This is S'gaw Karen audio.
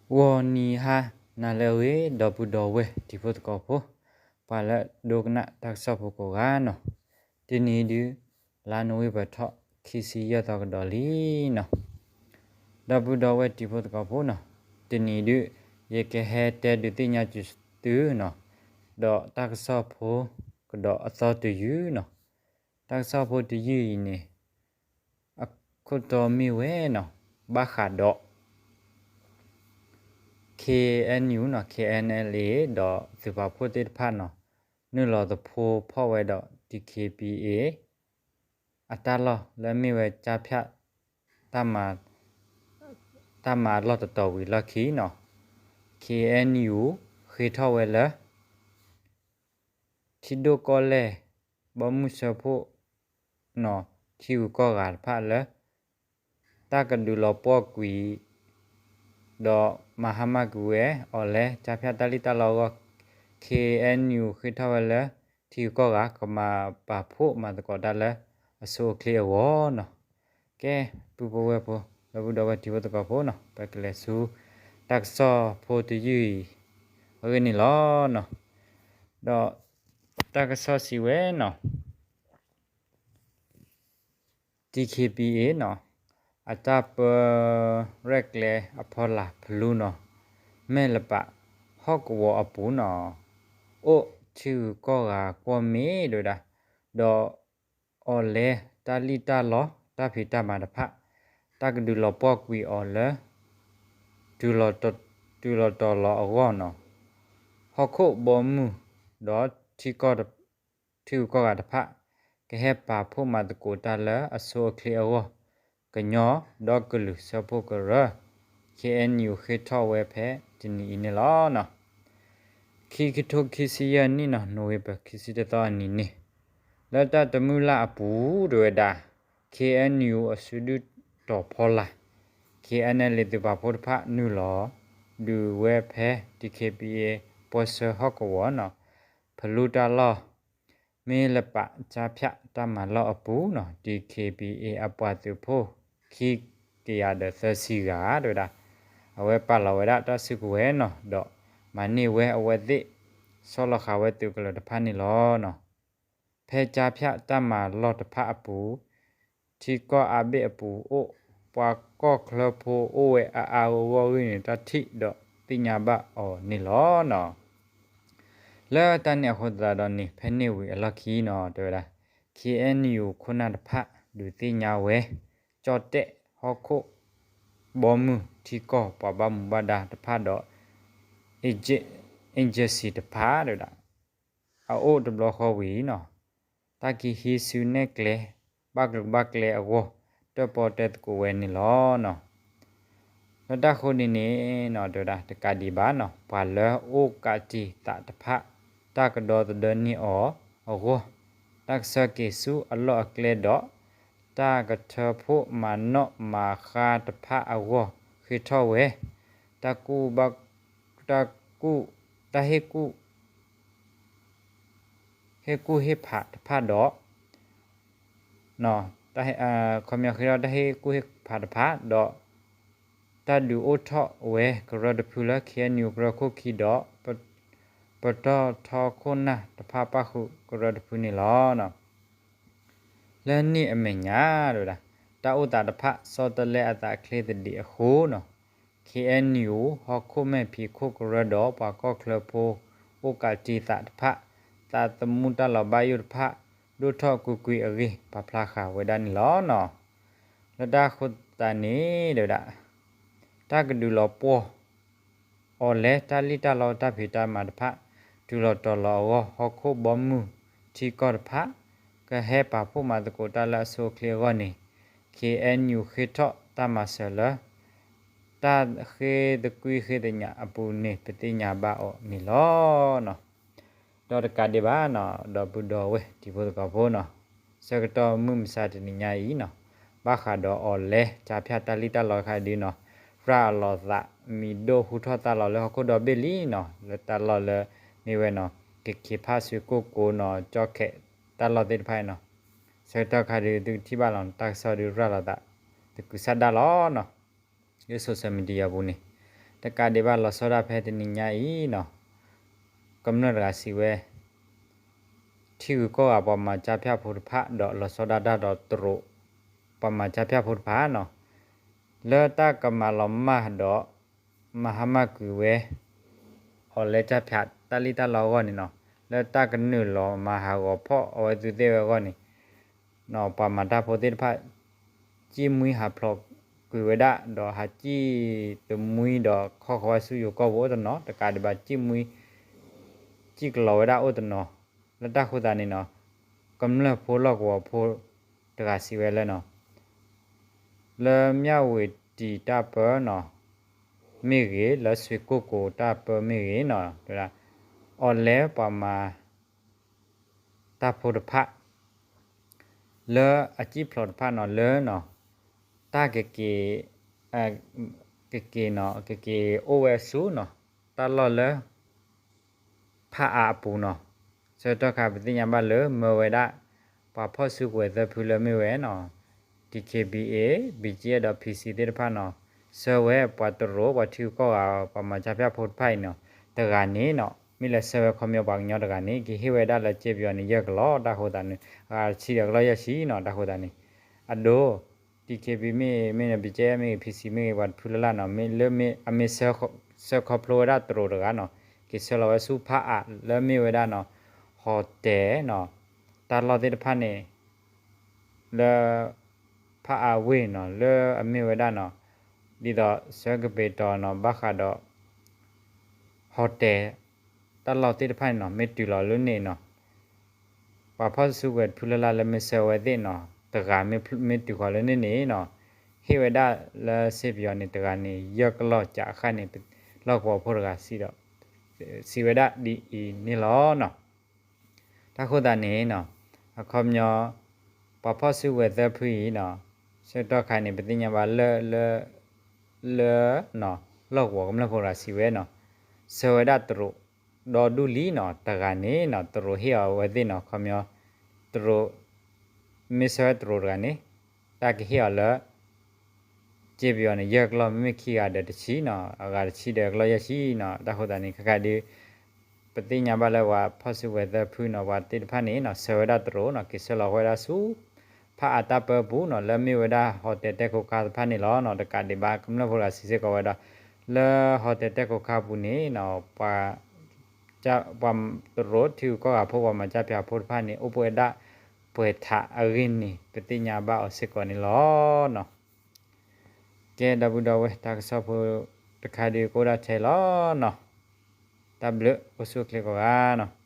ဂီၤနံၤဟါနၤလၢအဂ့ၤ ဒီပုၢ်ဒီဝဲၢ်တံၤဖိသကိးဖိ, ပှၤလၢဒိကနၣ်တၢ်ကစီၣ်ဖိကိးဂၤနီၤ, တနံၤဒုး လါနိၣ်ဝ့ဘၢၣ်ထီၣ် ခံဆံယဲၢ်သီကဒီးလံနီၤ. ဒီပုၢ်ဒီဝဲၢ်တံၤဖိသကိးဖိနီၤ, တနံၤဒုး ယကဟဲတဲဒုးသ့ၣ်ညါစၢၤသုနီၤ, ဒီးတၢ်ကစီၣ်ဖိကဒီးအသီတယုၢ်နီၤ. တၢ်ကစီၣ်ဖိတယုၢ်အံၤန့ၣ် အခိၣ်တီမ့ၢ်ဝဲနီၤ, ဘၣ်ဃးဒီး KNU နီၤ, KNLA ဒီးသုးပာ်ဖှိၣ်သ့ၣ်တဖၣ်နီၤ, နုာ်လီၤသဖှိဖီၣ်ဝဲဒီး DKBA အတၢ်လီၢ်လၢမ့ၢ်ဝဲကၠါဖၠၣ် တၢ်မၤလီၢ်တတီၤဝံၤလီၢ်ခံနီၤ, KNU ဃ့ထီၣ်ဝဲလၢ ထံဒိၣ်ကီၢ်လဲၢ် ဘီမုၢ်စၢဖှိၣ်နီၤ, ထံဂုၤကီၢ်ဂၤတဖၣ်လၢ တၢ်ကဒုးလီၤပှီၢ်ကွံာ် ဒီးမၤဟါမၢ်ကွံာ်ဝဲအီၤလၢ ကၠါဖၠၣ်တၢ်လံၣ်တၢ်လီအဂီၢ်, KNU ဃ့ထီၣ်ဝဲလၢ ထံဂုၤကီၢ်ဂၤ ကမၤပာ်ဖှိၣ်မၤသကိးတၢ်လၢအဆိအချ့အဂီၢ်နီၤ. ကဲ ပုၢ်ဖိဝဲၢ်ဖိ ဒီပုၢ်ဒီဝဲၢ်တံၤဖိသကိးဖိနီၤ, ပကလဲၤဆူ တၢ်ကစီၣ်ဖိတယုၢ်အံၤ အဂ့ၢ်န့ၣ်လီၤနီၤ. ဒီးတၢ်ကစီၣ်စံးဝဲနီၤ, DKBA နီၤ, အတၢ်ပၢရဲၣ်ကျဲၤအဖီလာ်ဖလူနီၤ, မဲၢ်လပး ဟီၣ်ကဝီၤအပူၤနီၤ, အိၣ်ထံဂုၤကီၢ်ဂၤကွီၢ်မ့ၢ်ဒဝဲဒၣ်, ဒီးအီၤလဲၤတၢ်လံၣ်တၢ်လီ တၢ်ဖံးတၢ်မၤတဖၣ်, တၢ်ကဒုးလီၤပှီၢ်ကွံာ်အီၤလၢ တုၤလီၤတီၤလီၤအဂီၢ်နီၤ, ဟီၣ်ခိၣ်ဘီမုၢ် ဒီးထံကီၢ် ထံဂုၤကီၢ်ဂၤတဖၣ် ကဟဲပာ်ဖှိၣ်မၤသကိးတၢ်လၢအဆိအချ့အဂီၢ်, ကညီဒီကလုာ်စၢဖှိၣ်ကရၢ KNU ဃ့ထီၣ်ဝဲဖဲတနံၤအံၤန့ၣ်လီၤ. ခံကထိခံဆံယဲၢ်နံၣ်နီၤ, နိၣ်ဝ့ဘၢၣ် ခံဆံတသီအနံၤန့ၣ်, လၢတၢ်တမုၢ်လၢ်အပူၤဒဝဲဒၣ် KNU အစုဒုၣ်တီၤဖီလာ်, KNLA သုးပာ်ဖှိၣ်တဖၣ်နုာ်လီၤ ဒုးဝဲဖဲ DKBA ပၢဆှၢဟီၣ်ကဝီၤနီၤ, ဖလူတၢ်လီၢ် မ့ၢ်လပးကၠါဖၠၣ်တၢ်မၤလီၢ်အပူၤနီၤ, DKBA အပှၤသုးဖိ ခံကယၤဒီးသၢဆံဂၤဒဝဲဒၣ်, အဝဲပာ်လီၤဝဲဒၣ်တၢ်စုကဝဲၤနီၤ, ဒီးမၤန့ၢ်ဝဲအဝဲသ့ၣ် ဆီလီၤဃာ်ဝဲသုးကလၢၤတဖၣ်န့ၣ်လီၤ. ဖဲကၠါဖၠၣ်တၢ်မၤလီၢ်တဖၣ်အပူၤ ထံကီၢ်အါဘ့ၣ်အပူၤအိၣ် ပှၤကီၢ်ချၢဖိအိၣ်ဝဲအါအါဂီၢ်ဂီၢ်အဂ့ၢ်န့ၣ် တၢ်ထံၣ်ဒီးသ့ၣ်ညါဘၣ်အီၤန့ၣ်လီၤ. လၢတၢ်န့ၣ်အဃိသတးဒီးန့ၣ် ဖဲန့ၣ်ဝံၤအလီၢ်ခံနီၤ တဲဝဲဒၣ် KNU ခိၣ်နၢ်တဖၣ် ဒုးသ့ၣ်ညါဝဲ ကၠီၣ်တဲၣ်ဟီၣ်ခိၣ် ဘီမုၢ်ထံကီၢ် ပှၤဘၣ်မူဘၣ်ဒါတဖၣ်ဒီး agency တဖၣ်တဲဝဲဒၣ် အအိၣ်တဘျီဃီဝံၤနီၤ တၢ်ကဟံးစုနဲၣ်ကျဲ ဘၣ်ကျိၤဘၣ်ကျဲအဂီၢ် တၢၣ်ပီၣ်တဲသကိးဝဲန့ၣ်လီၤ. လၢတၢ်ဃိန့ၣ်န့ၣ်နီၤ တဲဝဲဒၣ်တကးဒံးဘၣ်နီၤ ပှၤလၢအိၣ်ကးတံာ်သးတဖၣ် တၢ်ကဒီသဒၢန့ၢ်အီၤအဂီၢ် တၢ်ကဆှၢက့ၤဆူအလီၢ်အကျဲဒီး တၢ်ကထၢဖှိၣ်မၤနီၣ်မၤဃါတဖၣ်အဂီၢ် ဃ့ထီၣ်ဝဲ တၢ်ကူၣ်ဘၣ် တၢ်ကူၣ် တၢ်ဟ့ၣ်ကူၣ် ဟ့ၣ်ကူၣ်ဟ့ၣ်ဖးတဖၣ်ဒီး ခီပညီဃ့ထီၣ်တၢ်ဟ့ၣ်ကူၣ်ဟ့ၣ်ဖးတဖၣ်ဒီး တၢ်ဒုးအိၣ်ထီၣ်ဝဲကရၢတဖုလၢ KNU ကရၢခိၣ်ခံဒီး ပတီၢ်ထီခိၣ်နၢ်တဖၣ်ပၣ်ဃုာ်ကရၢတဖုန့ၣ်လီၤ. လၢန့ၣ်အမဲာ်ညါတဲဝဲဒၣ် တၢ်အိၣ်သးတဖၣ် ဆီတလဲအသးချ့သဒံးအဃိနီၤ KNU ဟီၣ်ခိၣ်မဲာ်ဖံးခိၣ်ကရၢဒီး ပှၤကီၢ်ချၢဖိ အိၣ်ကးတံာ်သးတဖၣ် သးသမူတၢ်လီၤဘၣ်ယိၣ်တဖၣ် ဒိၣ်ထီၣ်ကွ့ၢ်ကွ့ၢ်အဂ့ၢ် ပာ်ဖျါဃာ်ဝဲဒၣ်န့ၣ်လီၤ. လၢတၢ်ဃိသတးန့ၣ်တဲဝဲဒၣ် တၢ်ကဒုးလီၤပှီၢ် အီၤလဲၤတၢ်လံၣ်တၢ်လီတၢ်ဖံးတၢ်မၤတဖၣ် တုၤလီၤတီၤလီၤအဂီၢ် ဟီၣ်ခိၣ်ဘီမုၢ်ထံကီၢ်တဖၣ် ကဟဲပာ်ဖှိၣ်မၤသကိးတၢ်လၢအဆိအချ့အဂီၢ်န့ၣ် KNU ဃ့ထီၣ်တၢ်မၤစၢၤလၢ တၢ်ဃ့သကွံၢ်ဃ့သညးအပူၤန့ၣ် ပသ့ၣ်ညါဘၣ်အီၤန့ၣ်လီၤ. ဒီးတကးဒံးဘၣ်နီၤ ဒီပုၢ်ဒီဝဲၢ်တံၤဖိသကိးဖိနီၤ ဆၢကတီၢ်မုၢ်မဆါတနံၤညါအံၤနီၤ ဘၣ်ဃးဒီးအီၤလဲၤ ကၠါဖၠၣ်တၢ်လံၣ်တၢ်လီခါဒုနီၤ ရၤလီၤသး မံၤဒိၣ်ဟူထီၣ်သါလီၤလၢဟီၣ်ခိၣ်ဒီဘ့ၣ်လံနီၤ လၢတၢ်လီၢ်လၢမ့ၢ်ဝဲနီၤ ကခ့းဖၣ်ဆူကိၢ်ကိၤနီၤ ကၠီၣ်ခဲးတၢ်လီၢ်သ့ၣ်တဖၣ်အံၤနီၤ ဆၢကတီၢ်ခါဒုသုကထံၣ်ဘၣ်လီၤ တၢ်ကစီၣ်ဒုရၤလီၤသး သကုၤဆးဒၣ်လီၤနီၤ လၢ social media ပူၤန့ၣ် တကးဒံးဘၣ်လီၤဆီဒၣ်ဖဲတနံၤညါအံၤနီၤ, ကမျၢၢ်တဂၤစံးဝဲ ထံဂုၤကီၢ်ဂၤပှၤမၤကၠါဖၠၣ်ဖိတဖၣ် ဒီးလီၤဆီဒၣ်တၢ်ဒီးတရူး ပှၤမၤကၠါဖၠၣ်ဖိတဖၣ်နီၤ, လၢတၢ်ကမၤလီၤမၢ်ဒီး မၤဟါမၢ်ကွံာ်ဝဲ အီၤလၢကၠါဖၠၣ်တၢ်လံၣ်တၢ်လီအဂီၢ်န့ၣ်နီၤ, လၢတၢ်ကနုာ်လီၤမၤဟးဂီၤဖီၣ်အဝဲသ့ၣ်ဝဲအဂီၢ်န့ၣ် ပှၤမၤတၢ်ဖိသ့ၣ်တဖၣ် စံၣ်မှံဟးဖျိးကွံာ်ဝဲဒၣ် ဒီးဟးစံၣ်တမှံဒီးခီဃီၤဝဲဆူယိၤကီၢ်ပူၤအိၣ်တနီၤ, တကးဒံးဘၣ်စံၣ်မှံ စံၣ်ကလီၤဝဲဒၣ်အိၣ်တနီၤ, လၢတၢ်ဃိသးန့ၣ်နီၤ, ကမျၢၢ်ဖိလီၢ်ကဝီၤဖိတဂၤစံးဝဲလၢနီၤ, လၢမၠၣ်ဝတံၤတၢ်ပၢနီၤ မ့ၢ်ဂ့ၤ, လၢစွ့ၣ်ကိၢ်ကိၤတၢ်ပၢမ့ၢ်ဂ့ၤနီၤ, အီၤလဲၤပှၤမၤတၢ်ဖိတဖၣ် လၢအစံၣ်ဖျိးတဖၣ်နီၤ လၢနီၤ တၢ်ကက့ၤ ကက့ၤနီၤ ကက့ၤအိၣ်ဝဲဆူနီၤ တၢ်လီၢ်လၢ ဖးအါအပူၤနီၤ, ဆၢကတီၢ်ခါပသ့ၣ်ညါဘၣ်လၢမၢဝဲဒၣ် ပှၤဖီၣ်စုကဝဲၤသၢဖုလၢမ့ၢ်ဝဲနီၤ DKBA, BGF ဒီး PC သ့ၣ်တဖၣ်နီၤ, ဆှၢဝဲပှၤတရူး ပှၤထံဂုၤကီၢ်ဂၤ ပှၤမၤကၠါဖၠၣ်ဖိတဖၣ်အံၤနီၤ, တဂၤန့ၣ်နီၤ မ့ၢ်လဲၤဆှၢဝဲခီပညီပှၤကညီတဂၤန့ၣ် ကဟ့ၣ်ဝဲဒၣ်လၢစ့ပယီၤန့ၣ် ယဲၢ်ကလီၢ် တၢ်ဃိသးန့ၣ်, အဂၤတဆံဒီးကလီၢ်ယဲၢ်ဆံနီၤ တၢ်ဃိသးန့ၣ်, အဒိ DKBA မ့ၢ်ဂ့ၤ မ့ၢ် BGF မ့ၢ်ဂ့ၤ PC မ့ၢ်ဂ့ၤ ပှၤတဖုလၢ်လၢ်နီၤ မ့ၢ်လၢအမ့ၢ်ဆှၢခီဖျိဝဲဒၣ်တရူးတဂၤနီၤ က့ၤဆှၢလီၤဝဲဆူဖးအါလၢမ့ၢ်ဝဲဒၣ်နီၤ ဟီၣ်တဲၣ်နီၤ တၢ်လီၢ်သ့ၣ်တဖၣ်န့ၣ် လၢ ဖးအါဝ့ၢ်နီၤ လၢအမ့ၢ်ဝဲဒၣ်နီၤ ဒ်သိးဆၢကပ့ၤတီၤနီၤ ဘၣ်ဃးဒီး ဟီၣ်တဲၣ် တၢ်လီၢ်သ့ၣ်တဖၣ်န့ၣ်နီၤ မ့ၢ်တုၤလီၤလၢန့ၣ်နီၤ ပှၤဖီၣ်စုကဝဲၤတဖုလၢ်လၢ်လၢမ့ၢ်ဆှၢဝဲသ့ၣ်နီၤ တဂၤမ့ၢ်တုၤဃီၤလၢန့ၣ်န့ၣ်နီၤ ဟ့ၣ်ဝဲဒၣ်လၢစ့ပယီၤန့ၣ်တဂၤန့ၣ် ယဲၢ်ကလီၢ်ကးအခါန့ၣ် လီၢ်ကဝီၤဖိတဂၤစံးဒီး စံးဝဲဒၣ်ဒ်အံၤန့ၣ်လီၤနီၤ တၢ်ဃိသးန့ၣ်နီၤ အခီပညီ ပှၤဖီၣ်စုကဝဲၤသၢဖုအံၤနီၤ ဆၢကတီၢ်ခါန့ၣ် ပသ့ၣ်ညါဘၣ်လၢ လၢ လၢ လီၢ်ကဝီၤကမျၢၢ်ဖိတဂၤစံးဝဲနီၤ ဆှၢဝဲဒၣ်တရူး ဒီဒူၣ်လံနီၤ တဂၤန့ၣ်နီၤ တရူးဟ့ၣ်အီၤဝဲသ့ၣ်နီၤ အခီပညီ တရူး မ့ၢ်ဆှၢဝဲတရူးတဂၤန့ၣ် တၢ်ကဟ့ၣ်အီၤလၢ စ့ပယီၤန့ၣ် ယဲၢ်ကလီၢ် မ့မ့ၢ်ခံဂၤဒီးတဆံနီၤ အဂၤတဆံဒီးကလီၢ်ယဲၢ်ဆံနီၤ တၢ်ဃိသးန့ၣ် ခဲခါဒုး ပသ့ၣ်ညါဘၣ်လၢပှၤဖီၣ်စုကဝဲၤသၢဖုနီၤ ပှၤသ့ၣ်တဖၣ်န့ၣ်နီၤ ဆှၢဝဲဒၣ်တရူးနီၤ က့ၤဆှၢလီၤဝဲဒၣ်ဆူ ဖးအါတၢ်ပၢပူၤနီၤ လၢမ့ၢ်ဝဲဒၣ်ဟီၣ်တဲၣ်တဲၣ်ခိခါတဖၣ်န့ၣ်လီၤနီၤ တကးဒံးဘၣ်ကမျၢၢ်ဖိတဂၤစံးစ့ၢ်ကီးဝဲဒီး လၢဟီၣ်တဲၣ်တဲၣ်ခိခါပူၤန့ၣ်နီၤ ပှၤ ပှၤတရူးထံဂုၤကီၢ်ဂၤဖိ ပှၤမၤကၠါဖၠၣ်ဖိတဖၣ်န့ၣ် အိၣ်ပှဲၤဒၣ်ပှဲၤထးအဂ့ၢ်န့ၣ် ပသ့ၣ်ညါဘၣ်အီၤစ့ၢ်ကီးန့ၣ်လီၤနီၤ ကဲ ဒီပုၢ်ဒီဝဲၢ် တၢ်ကစီၣ်ဖိတခါဒုးကအိၣ်ဒၣ်ထဲလီၤနီၤ တၢ်ဘျုး အိၣ်ဆူၣ်အိၣ်ချ့ကိးဂၤနီၤ